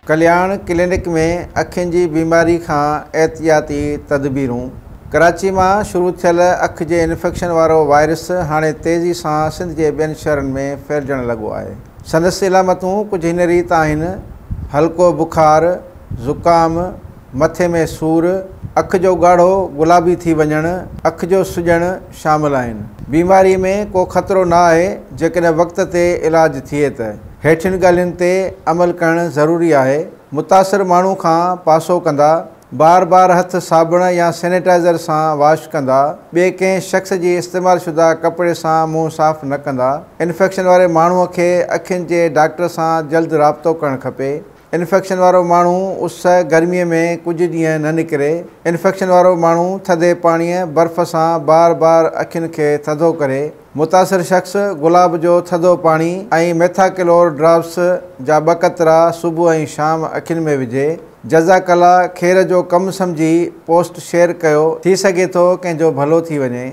ڪلياڻ clinic ۾ اکين جي بيماري کان احتياطي تدبيرون. ڪراچي مان شروع ٿيل اک جي انفيڪشن وارو وائرس هاڻي تيزي سان سنڌ جي ٻين شهرن ۾ ڦهلجڻ لڳو آهي. سندس علامتون ڪجهه هن ريت آهن، هلڪو بخار، زڪام، مٿي ۾ سور، اک جو ڳاڙهو گلابي ٿي وڃڻ، اک جو سڄڻ شامل آهن. بيماري ۾ ڪو خطرو نه آهي جيڪڏهن وقت تي علاج ٿئي ته. هيٺين ڳالهين تي عمل ڪرڻ ضروري آهي، متاثر ماڻهو کان پاسو ڪندا، بار بار هٿ صابڻ يا سينيٽائيزر سان واش ڪندا، ٻئي ڪنهن شخص جي استعمال شده ڪپڙي سان منهن صاف نه ڪندا، انفيڪشن واري ماڻهو کي اکين جي ڊاڪٽر سان جلد رابطو ڪرڻ کپي، انفيڪشن وارو ماڻهو اس، گرمي ۾ ڪجهه ڏينهن نه نڪري، انفيڪشن وارو ماڻهو ٿڌي پاڻيء، برف سان بار بار اکين کي ٿڌو ڪري. متاثر شخص گلاب جو ٿڌو پاڻي ۽ ميٿاڪلور ڊراپس جا ٻه قطرا صبح ۽ شام اکين ۾ وجهي. جزاڪ الله خير جو ڪم سمجهي پوسٽ شيئر ڪيو ٿي سگهي ٿو ڪنهن جو ڀلو ٿي وڃي.